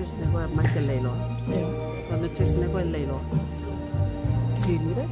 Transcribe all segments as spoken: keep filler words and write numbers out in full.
Test ne koe mai ke leiloa. Ko ne test ne koe leiloa. Ki mure?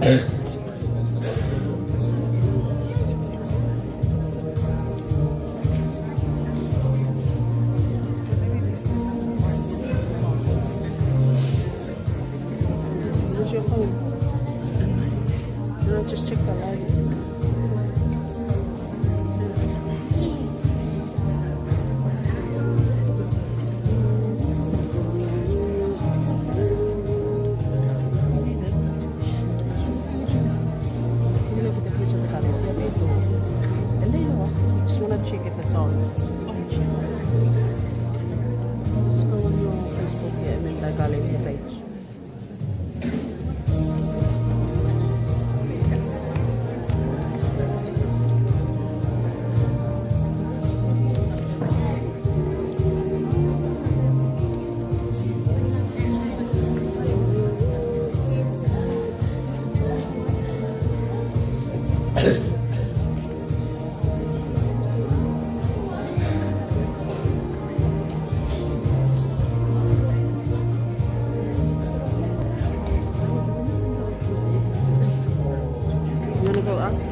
Where's your phone? No, just check the light. Just wanna check if it's on. Just go on your Facebook, yeah, and then the Gale's page. You wanna go ask?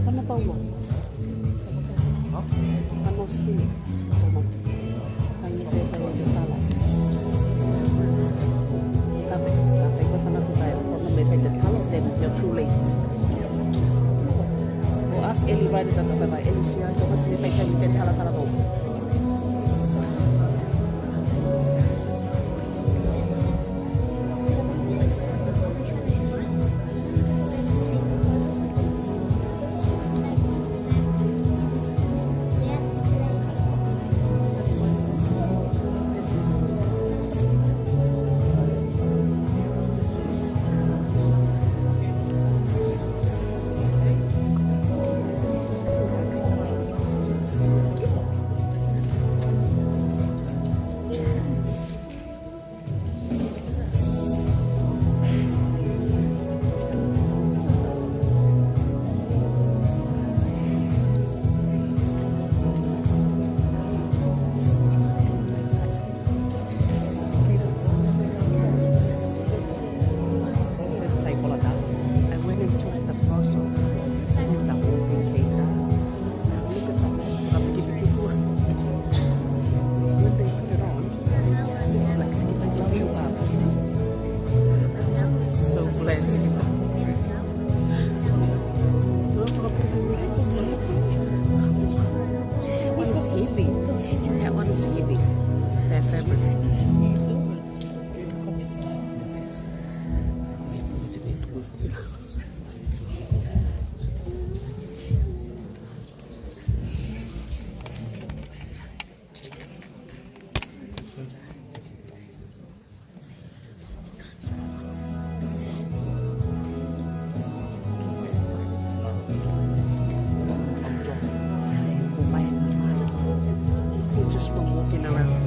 Kana paulo. Kana sini. Kana sini. Kainga te, kainga te tala. Kape, kape ko tana tutai, ko na me fai te tala, then you're too late. Ko ask Eli right at the, Eli sia, ko mas me fai te tala, tala ko. So glad. That one is heavy. That one is heavy. That fabric. Just from walking around.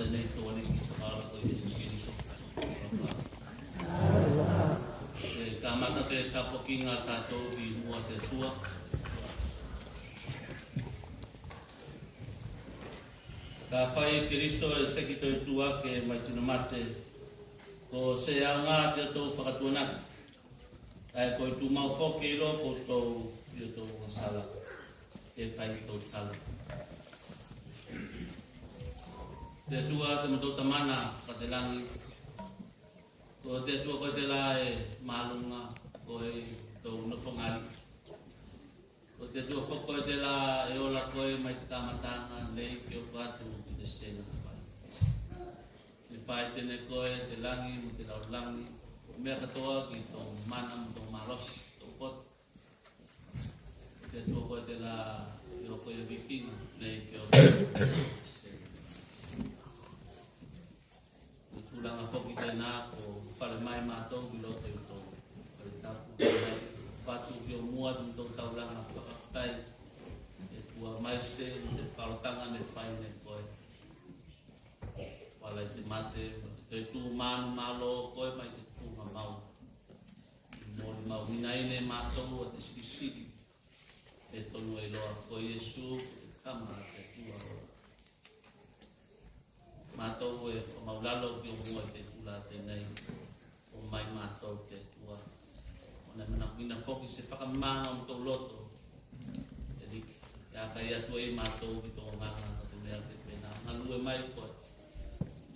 Nei tou Aliki, ko Iesu Keliso. E kamata te tapuakiga tatou ki mua te Atua. Ka fai e Keliso e seki toe tu ake mai tino mate, ko se aoga te tou fakatuanaki. Kae koi tumau foki eiloa koutou i otou agasala, ke fai ki tou talo. Te Atua te motou Tamana fakatelagi, ko te Atua koe telā e maluga, koe tou nofogali. Ko te Atua foki koe telā e ola koe mai te kamataga nei ke oko atu ki te sega te vai. Ne faite ne koe te lagi mo te lalolagi, mea katoa ki tou mana mo tou malosi, tou poto. Ko te Atua koe telā e oko i a vikiga nei ke oko atu ki te sega. Ko tulaga foki tenā ko fale mai matou ki loto i tou fale tapu, fatu ki o mua i tou taulaga fakafetai. E tua mai se, te fakaolotaga ne fai ne koe. Fala i te mate, mo te toetu manumalo o koe mai te tuugamau. Molimauina ne matou a te silisili. E tonu eiloa ko Iesu, ko te Tama a te Atua. Matou e fakamaulalo ki o mua i te itula tenei. O mai matou te Atua. Ona e manaʻomia foki se fakamamaga o tou loto. E liki, e akai atu ei matou ki tou Agaga, ka te mea ke penā galue mai koe.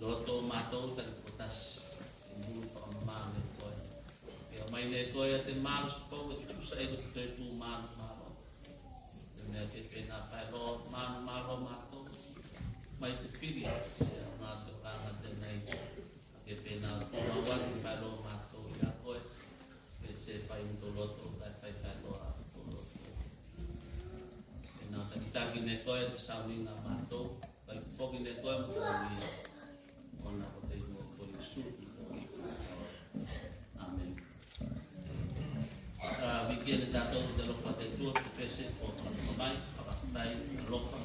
Loto matou taki kotasi, e mulu fakamamaga ne koe. Ke o mai ne koe a te malosi fou e tusa ei ko te toetu manumalo. Te mea ke penā faeloa manumalo matou. Mai te fili se aoga te olaga tenei. Ke penā tumau atu faeloa matou i a koe. Ke se fai mo tou loto, kae fai faeloa tou loto. Penā takitaki ne koe te sauniga matou. Kae foki ne koe mo tou ia. Ona ko te igoa ko Iesu. Amen. Ka vikia ne tatou te alofa te Atua, te pese ko fakaalofa mai, fakafetai, alofa.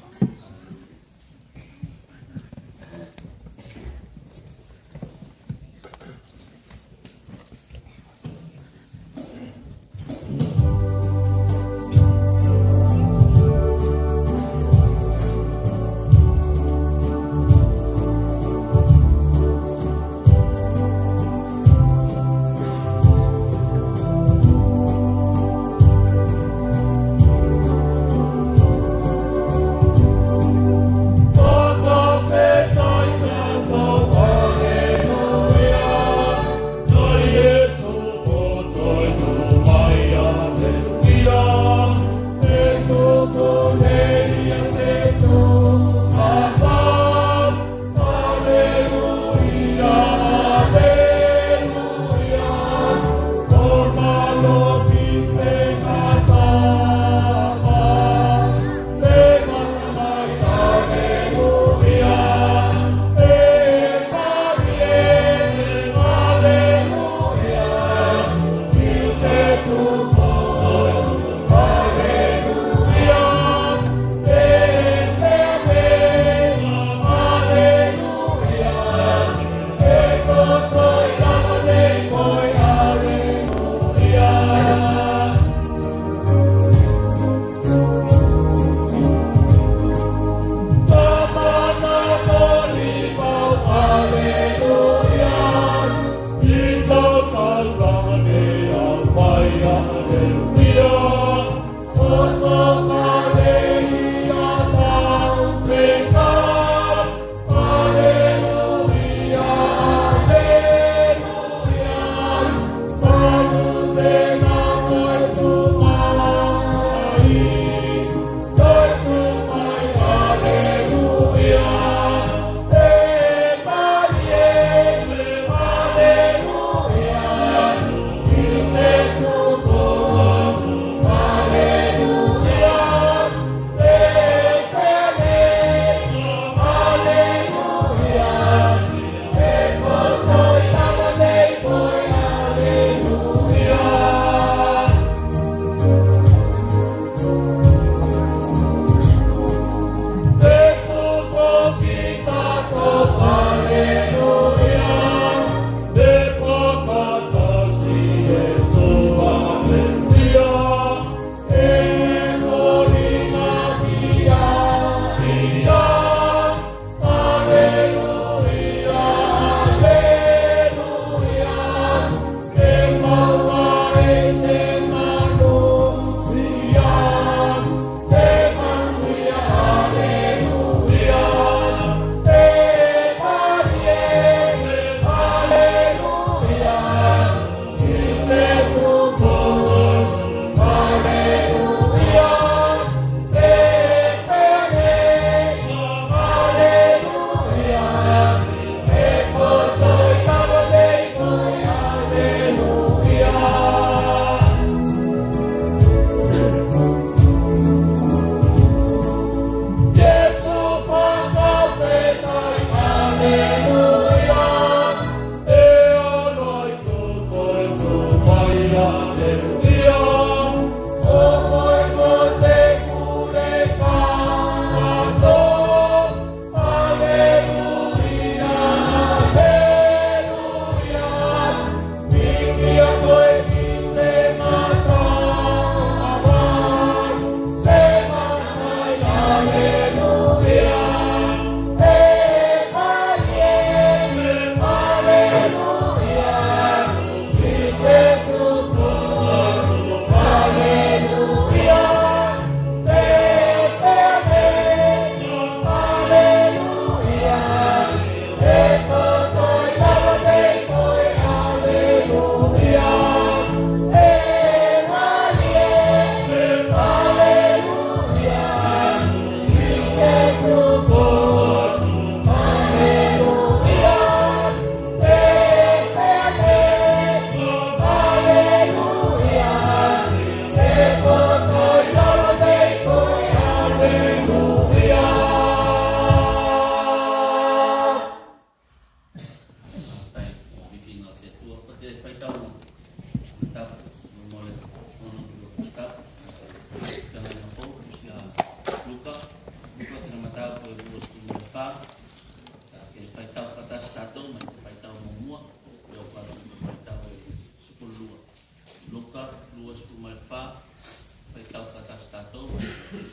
Tatou,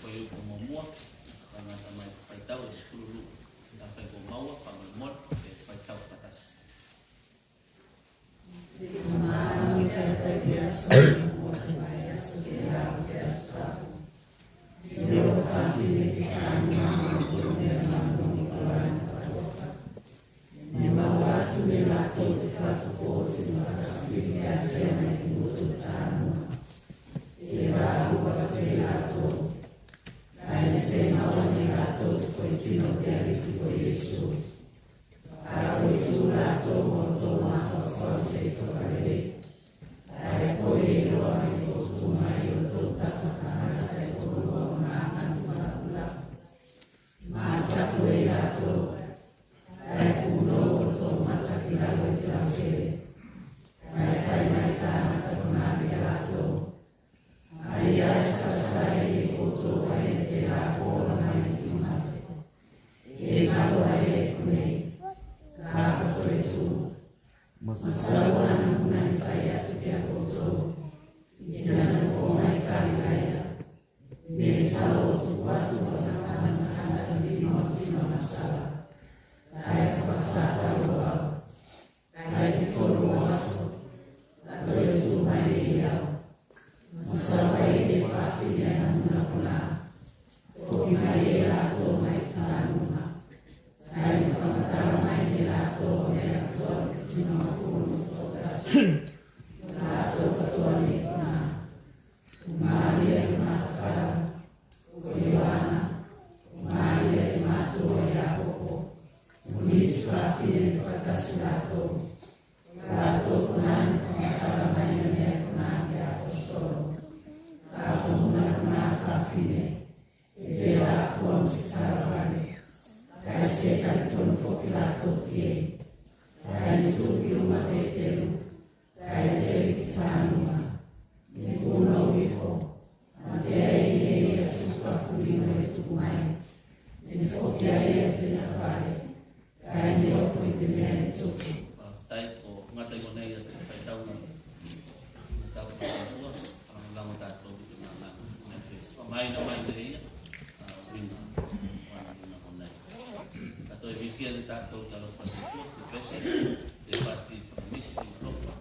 ko iu ko muamua, tagata mai faitau e sefulu lua. Tafai ko maua, fakamolemole, e faitau fakatasi. Ne maua atu ne latou te fatu ko oti ma te fafine ia te ana i gutu o tanuga. E valu atu i latou, ae ne se maua ne latou te foitino o te Aliki ko Iesu. A ko i tu latou mo lotou mafaufau se ika valelei. Ae ko e iloa me ko tuku mai i lotou tafa tagata e koulua o maga tumalapula. Ma taku e latou, ae kulou lotou mata ki lalo i te lautele. Ae fai mai tagata konā ki a latou, a ia e sasae ei koutou ae ne telā ko ola mai ki te mate. E galo ae e konei, kae ko toe tu. Ma saua ana muna ne fai atu ki a koutou i ana nofoga i Kalilaia. Me tau o tuku atu ana tagata lima o tina masala, kae fakasakau o au. Kae ki tolu o aso, a toe tu mai ei au. Ma saua ei ne fafine ana muna konā. Foki mai ei latou mai tanuga. Kae ne fakamatala mai ne latou a mea katoa ki te tino gafulu mo tokotasi. Latou katoa ne konā. Ko Maria te matakala, ko Ioana, ko Maria te matua o Iakopo, mo nisi fafine ne fakatasi latou. Latou konā ne fakamatala mai ne mea konā ki a aposetolo. Kae ko muna konā fafine, e pelā fua mo se talavale. Kae se talitonu foki latou ki ei. Kae ne tuku i luma Peteru. Kae ne teli ki tanuga. Ne punou ifo. Matea ei ne ia suka fulino e tuku mai. Ne foki a ia ki tena fale. Kae ne ofo i te mea ne tupu. Fakafetai. Ko gata i konei a te faitau na. Tau faitau. Lagolago tatou ki te magaga. Mai na mai nei ia. A, uiga. Uiga konei. Tatou e vikia ne tatou talofa te Atua, te pese, te pati fakamisi, alofa.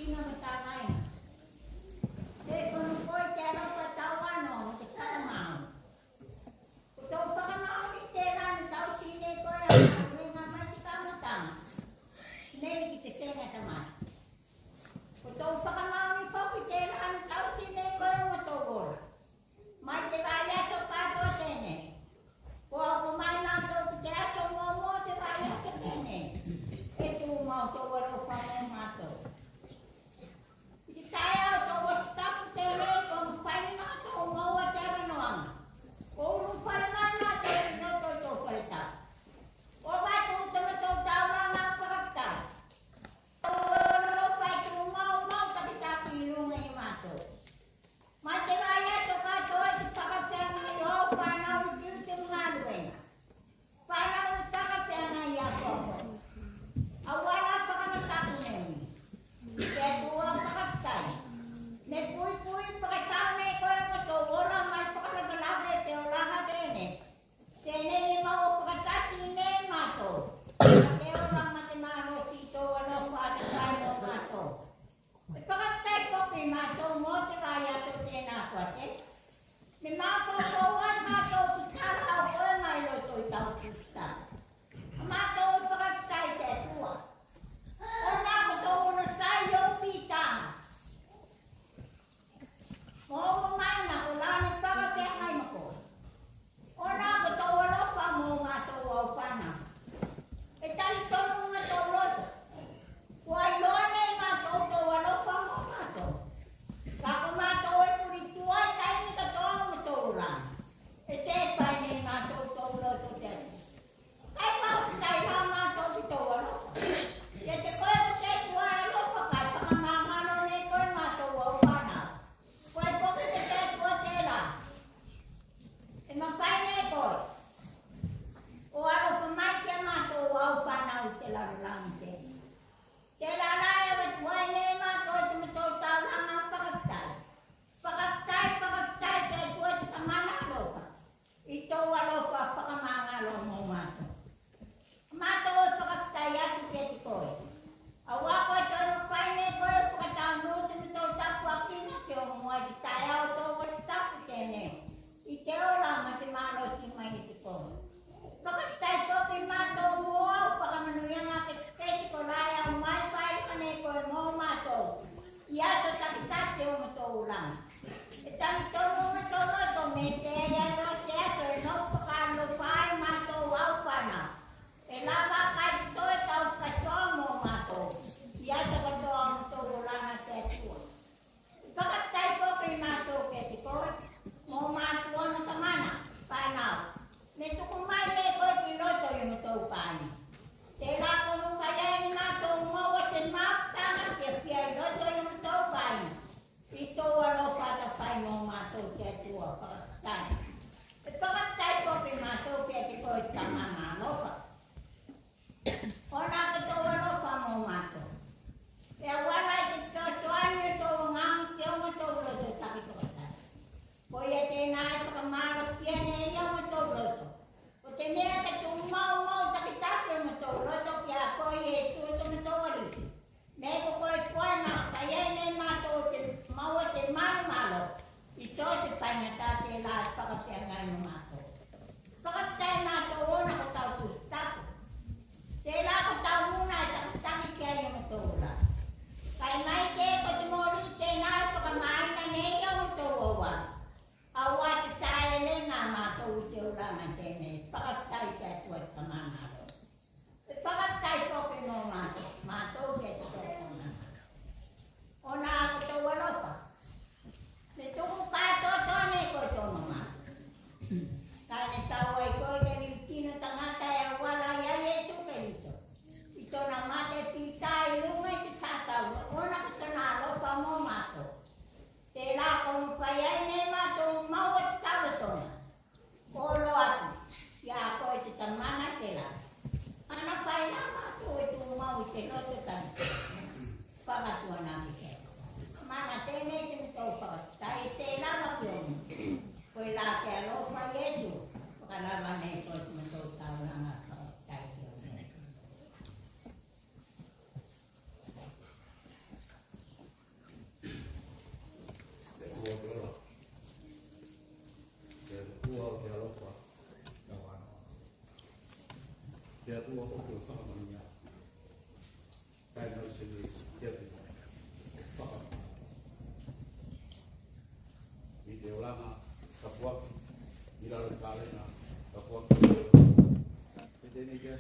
Te kono koe te alofa tau ano mo te fakamau. Ko tou fakamau ni tela na tau sine koe a koe ga mai te kamataga nei ki te tega tamai. Ko tou fakamau ni foki tela na tau sine koe mo tou ola. Mai te vaiaso pato tenei. Ko oko mai matou ki te aso momo te vaiaso tenei. E tu matou alofa mo matou.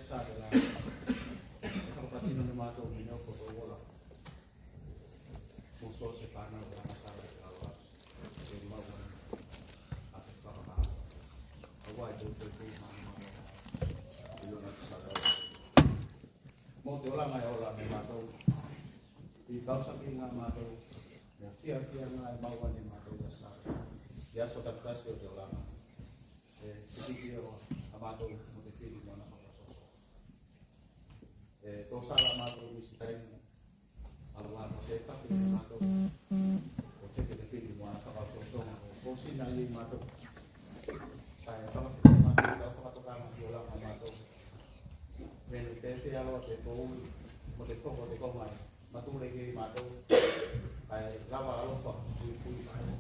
Sa te la e fakapatino ne matou me ne ofo tou ola. Mo so se fanau e agasala i te alofa. E mau ana a te fakamau. Auā e tou te tou mama i lona te sala. Mo te olaga e ola ne matou i kausakiga a matou. Me fiafia ga e mau ane matou i te sala i aso takitasi o te olaga. E fifili a matou mo te fili mo ana fakaosooso. E tosala matou i nisi taimi. Auā ko se taki ne matou o te fili mo ana fakaosooso. Ko sina i matou. Kae fakafetai matou i tau fakatokaga ki olaga a matou. Me ne te te alofa te pouli mo te koko te koga e matou le kei matou. Kae lava alofa puipui matou.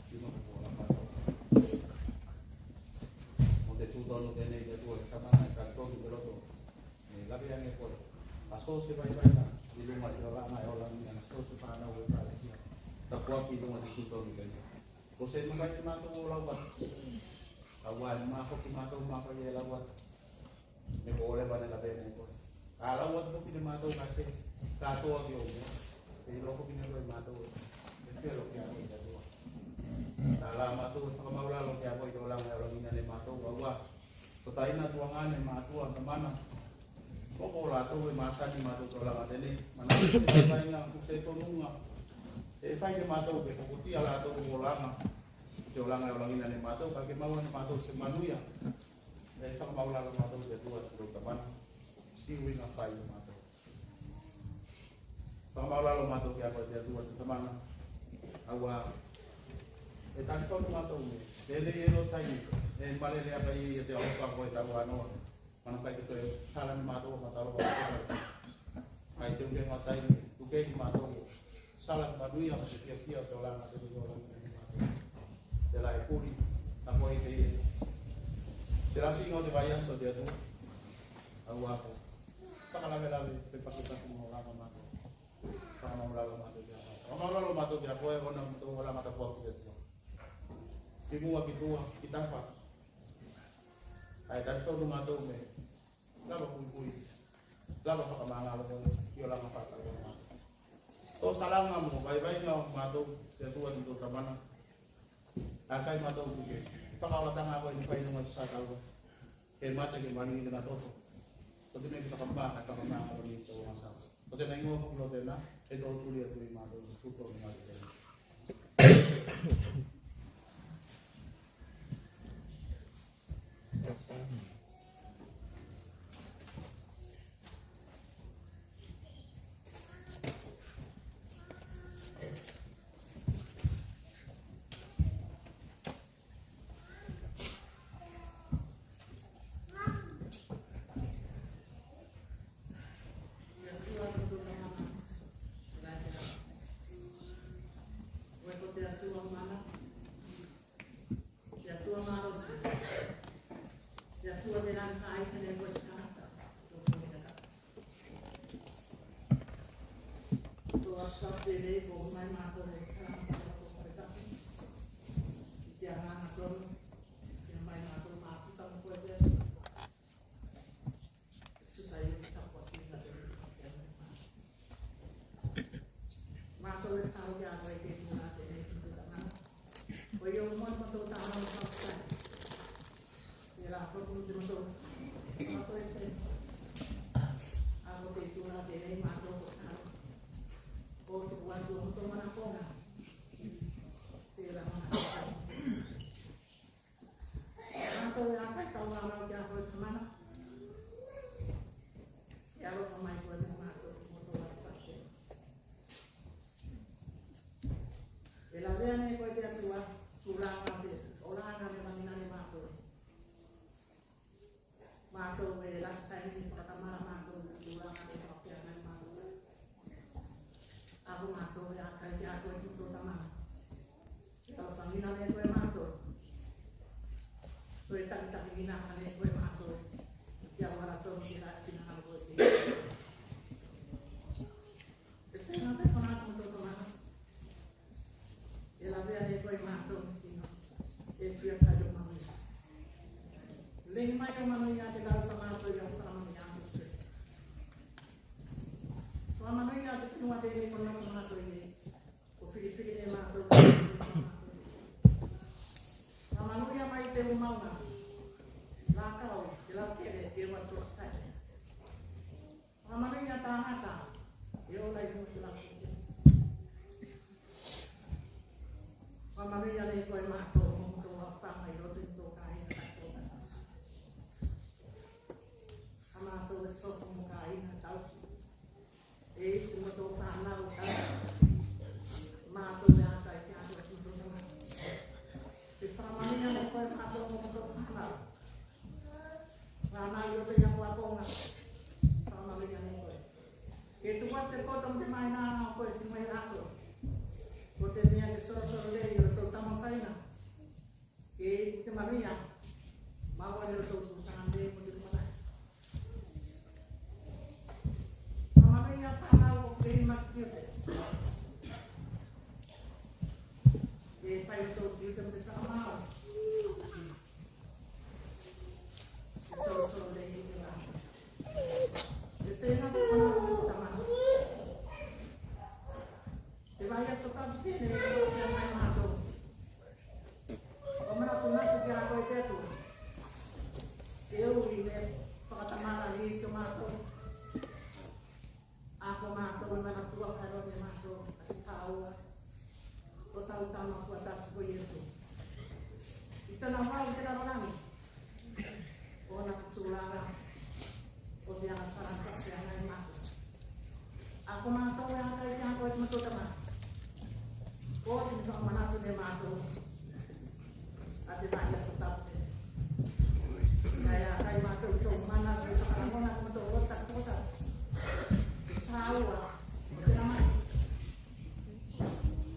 Tino ko ola matou. Mo te tutonu tenei te Atua e Tamana e talitonu te loto. E lave ane koe a so se vaivaiga i luga i te olaga e ola nei, a so se fanau o ekalesia. Tapuaki i luga i te tutonu tenei. Ko se makai ne matou o lau atu. Auā e mafoki matou makai e lau atu. Me ko leva ne lave ane koe. A lau atu foki ne matou ka se katoa ki ou mea. E iloa foki ne koe matou e felo ki a koe te Atua. Tela matou e fakamaulalo ki a koe i te olaga e olagina ne matou. Auā ko taina tuagane, matua, tamana. Ko ko latou e masani matou te olaga tenei. Manatu se taina ko se tonuga e fai ne matou ke pokotia latou olaga. Te olaga e olagina ne matou, kae ke maua ne matou se manuia. E fakamaulalo matou te Atua te tou Tamana. Siuiga fai ne matou. Fakamaulalo matou ki a koe te Atua te Tamana. Auā e talitonu matou me tenei e lo taimi e malele aka i te alofa ko e tau anoa. Mana fai ke toe sala ne matou a matalofa. Kae te uke ga taimi tuke ki matou sala ki manuia ma te fiafia o te olaga tenei o olaga tenei matou. Tela e puli a koe i te ia. Tela siga o te vaiaso te Atua. Auā ko fakalavelave pe pakipaki mo olaga matou. Fakamaulalo matou ki a koe. Fakamaulalo matou ki a koe ona matou olaga tapuaki te Atua. Ki mua ki tua ki tafa. Kae talitonu matou me lava puipui, lava fakamagalo koe i olaga fakataulaga. Tosalaga mo vaivaiga o matou te Atua te tou Tamana. Kae matou tuke fakaolataga koe ne fai i luga i te satauro. Ke mate ke manuia tena toto. Ko te mea ke fakamā kae fakamagalo nei te tou agasala. Ko tena igoa foki loa tena e tou tuli atu i matou te tuto o matou tena. Te Atua malosi. Te Atua tenā ne fai tenei ko te tagata. Ko te tagata. Ko aso tenei ko mai matou e tagata ko te tagata. Te agaga tonu. Te mai matou mafuta mo koe te Atua. Matou e talo ki a koe te tulaga tenei ki te tulaga. Ko i ou moana matou talo mo faʻafetai. Tela foki mo te matou matou e se. A ko te tulaga tenei matou ko talo. Ko te kuatu o matou manakoga. Tela manakoga. Matou e akai tau vāvau ki a koe Tamana. E alofa mai koe mo matou mo tou atu pate. E lavea ne koe te Atua tulaga te olaga me manina ne matou. Matou e lasi taimi ne fakatamala matou tulaga te fakapea ne matou. A ko matou e akai ki a koe te tou Tamana. Ke alofagina ne koe matou. Toe takitakigina ne koe matou. Ke auala tonu ke la kina alo koe te. E se na te kona ko tou Tamana. E lavea ne koe matou tino. E fia kai o manuia. Legi mai o manuia te lau Fakamanuia te fenua tenei konā ko matou i ei. Ko filifili ne matou. Fakamanuia mai te umauga. Lakau, te laukele, te ua tuatai. Fakamanuia tagata e ola i luga i te laukele. Fakamanuia nei koe matou mo motou aofaga i loto i motou kāiga katoa. A matou e soko mo kāiga tausi. E isi motou fanau tausi. Matou e ata i te Atua ki motou Tamana. Te fakamanuia nei koe matou mo motou fanau. Fanau i loto i akoakoga. Fakamanuia nei koe. E tuku atu te poto mo te mainaga o koe ki mai latou. Ko te mea ke solosolo lei o tou tama faiga. Ke iku te manuia. Maua nei o tou susage mo te lumanaʻi. Fakamanuia fanau ko ke lima ki te. E fai o tou tiute mo te fakamau. E solosolo lei i te vā. E sega te kona o tou Tamana. Te vaiaso Kapu tenei e kolokia mai matou. O manatu nasu ki a koe te Atua. Ke ui ne fakatamala i isi o matou. A ko matou e manatua faeloa ne matou a te tāua o tau Tama fua tasi ko Iesu. I tona vau i te lalolagi, ona ko tulaga o te agasala ko te aga i matou. A ko matou e ata i te akoa i te matou Tamana. Ko te mea fakamanatu ne matou. A te vaiaso tapu tenei. Kae a kai matou tou mana ke fakalagona ko matou loto takitokotasi. Ke tāua o te namate.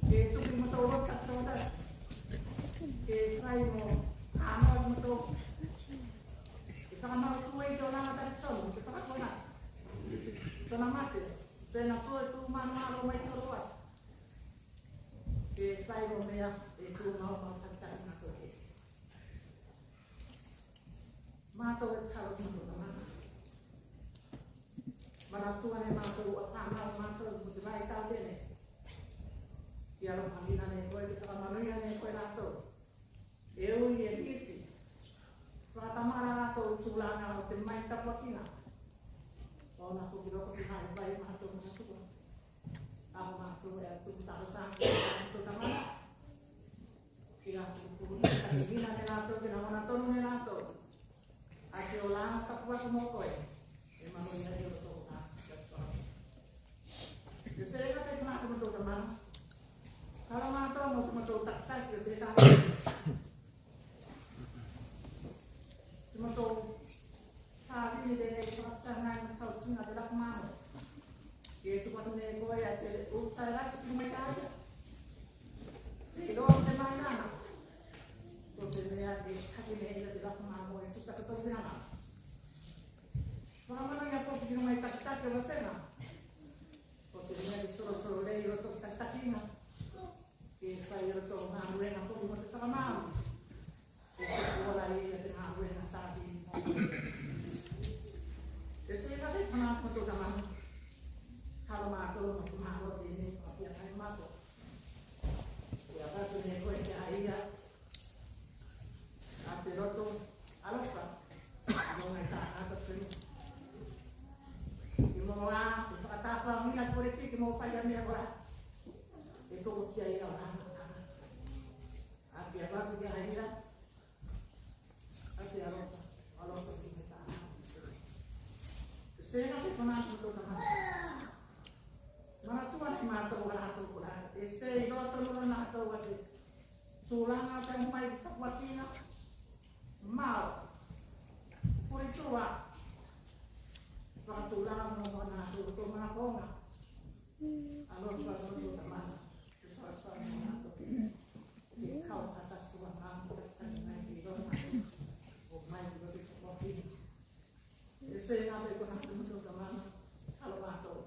Ke tuku i matou loto takitokotasi. Ke fai mo anoa ko matou. Ke fakamau atu ei tona mata ki tonu, ke fakakona. Tona mate, tena toe tu manumalo mai tolu atu. Ke fai mo mea e tumau mau takitaki matou ke. Matou e talo ki matou Tamana. Manatua ne matou a fanau matou mo te vaitau tenei. Ke alofagina ne koe, ke fakamanuia ne koe latou. E ui e isi. Fakatamala latou i tulaga o te mai tapuakiga. Ona ko ki loko te vaivai matou manatua. A ko matou e tuku talosaga ki a matou Tamana. Ke a tuku takigina ne latou, ke lagona tonu ne latou. A te olaga tapuaki mo koe. E manuia i loto o ka. E sega te kona ko matou Tamana. Talo matou mo te matou takitaki o te ka. Te matou savili tenei, fakataga i matou tausiga te laku mamo. Ke tuku atu ne koe a te uta e lasi ki mai taia. Te iloa o te mainaga. Ko te mea e taki ne ia te laku mamo e tusa ka tou finagalo. Fakamanaia foki ki luga i takitaki o vasega. Ko te mea ke solosolo lei o tou takitakiga. Ke fai o tou galuega foki mo te fakamau. E tuku ola i ei a te galuega tasi. E sega te kona ko matou Tamana. Talo matou mo te malo tenei, fakafeagai matou. Ke avatu ne koe ki a ia a te loto alofa. Mo gai tagata fenua. Ke mo a, ke fakatafaogi a te politiki mo fai a mea kola. E tokotia ia o tagata. A ke avatu ki a ia a te alofa, alofa ki me tagata. Sega te kona ko matou Tamana. Manatua ne matou a latou kola. E se iloa tonu ne latou a te tulaga o te mai tapuakiga. Mau. Puritua. Fakatulaga mo matou, tou manakoga. Alofa, alofa, tou Tamana. Te soasoa mo matou. Te kau kata tua matou, te tagi mai ki lona. O mai ki loto i te kopi. E sega te kona ko matou Tamana. Alo matou.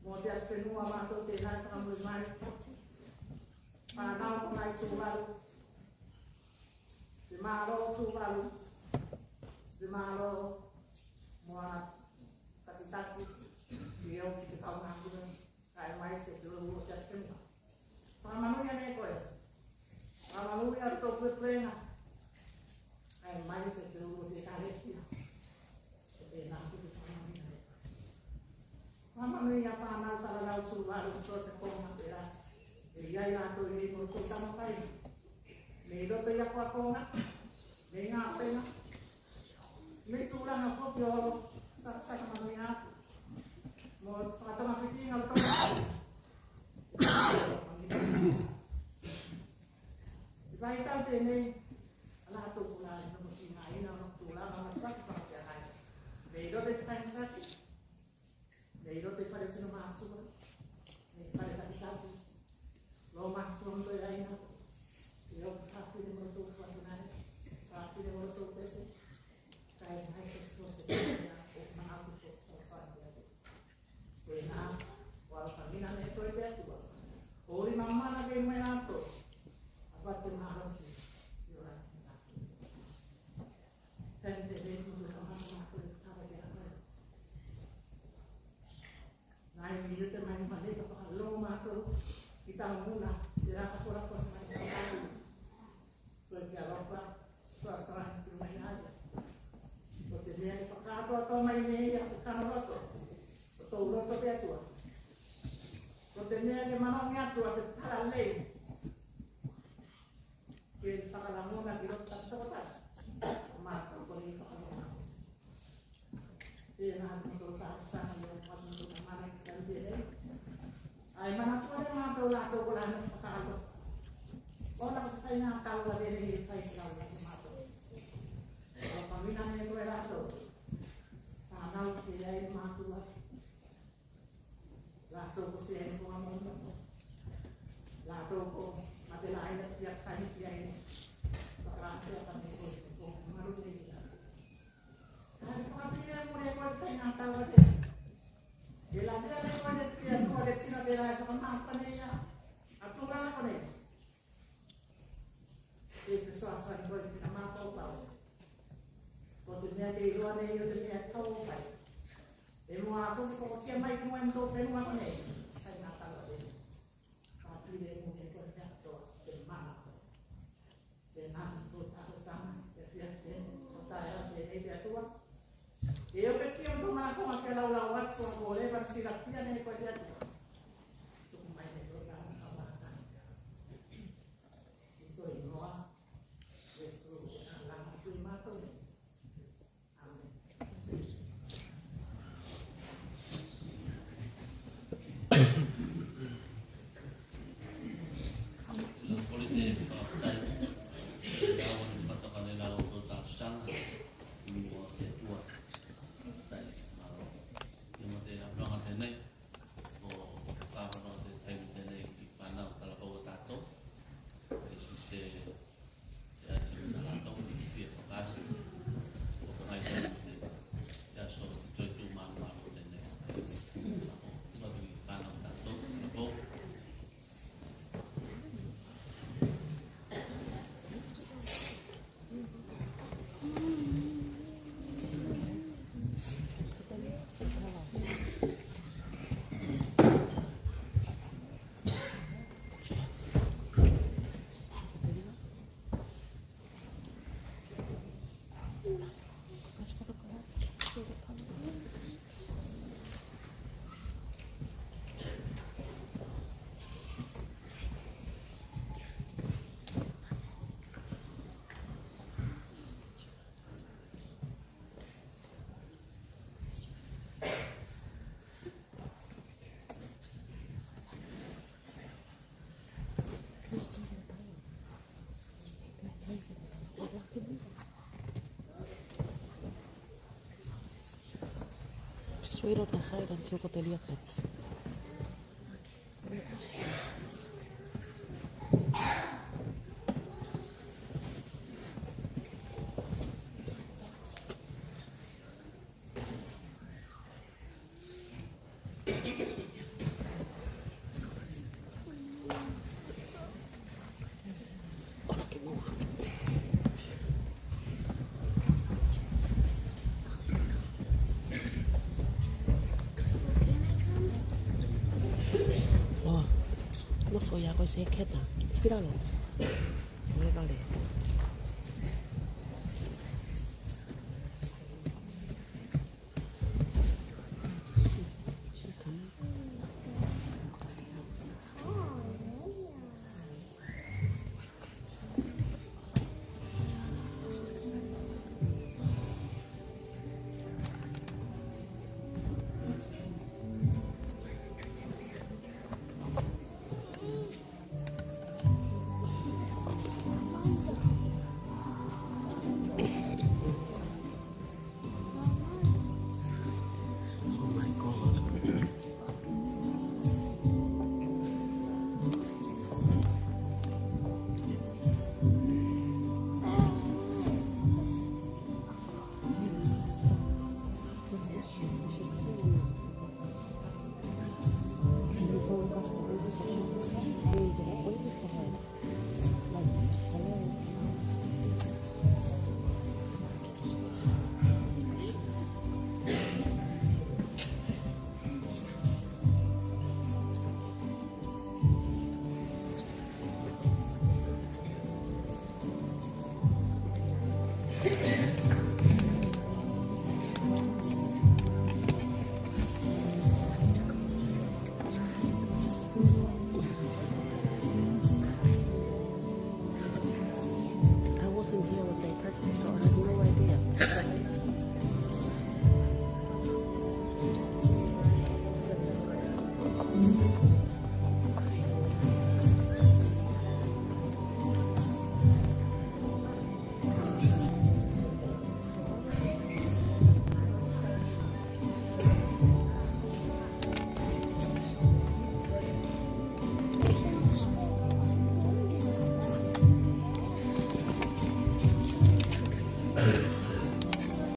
Mo te atufenua matou tenā e fakamui mai. Fanau konā i Tuvalu. Te malo Tuvalu. Te malo mo ana takitaki. Ke o ki te kaugā Ia fanau salalau tuvalu so se koga pela. E i ai latou i nei mo tou tama fai. Nei loto i akoakoga. Nei gafaiga. Nei tulaga foki o olo. Sa, sa ka manuia atu. Mo fakatagafitiga o tou. I vaitau tenei. A latou kula i nomo tigāina o tulaga masaki fakafeagai. Nei loto i fakamasaki. Nei loto i fale tino matua, nei fale takitasi, lo matua mo toe aina, e o fafine mo lotou fatunai, fafine mo lotou pepe, kae mai se so se tena o maku ko so sa te atu. Tena, o alafagina me koe te Atua. O i mamana ke mai ato, a pate malosi, i ora. Nai minute mai male ka fakalogo matou ki tau muna, te rā ka kora kora mai tau muna. Koe ki alofa, soasoani ki luga i aia. Ko te mea ke fakakatoatoa mai nei a te kano loto, ko tou loto te Atua. Ko te mea ke manogi atu a te tala lei. Ke fakalagona ki loto takitokotasi. Matou ko nei fakalogona. Tena atu mo tou talosaga i au atu mo tou tamana ki tau tenei. Ae manatua le matou latou ko la ne fakaalofa. Ona ko te faiga tau a tenei e fai ki lau ne matou. Ko fagina ne koe latou. Fanau te ai matua. Latou ko se ai ko ga mo. Latou ko ma te la ai na pia fai pia ai. Fakalatou a fai ko ko malu ne. Ai, fakapili e mule ko te faiga tau a te. E la mea le ko te pia ko te tino te la e fakamafana ia. A tulaga konei. E fesoasoani ko te fina mapaupau. Ko te mea ke iloa nei o te mea kau o fai. E mua foki ko kia mai ki mua i motou fenua konei. Faiga tau a te. Fakapili e mule ko te atoa te mana. Tena mo tou talosaga, te fia te, o tae au tenei te Atua. E o ke kia o tou manakoga ke laulau atu, ko leva silafia nei koe te Atua. Tuku mai nei tou talosaga. I tou igoa, Iesu, e alaga atu i matou nei. Just wait on the side until ko te lia. Oh, nofo ia koe se keta. Fira lo. Ole vale.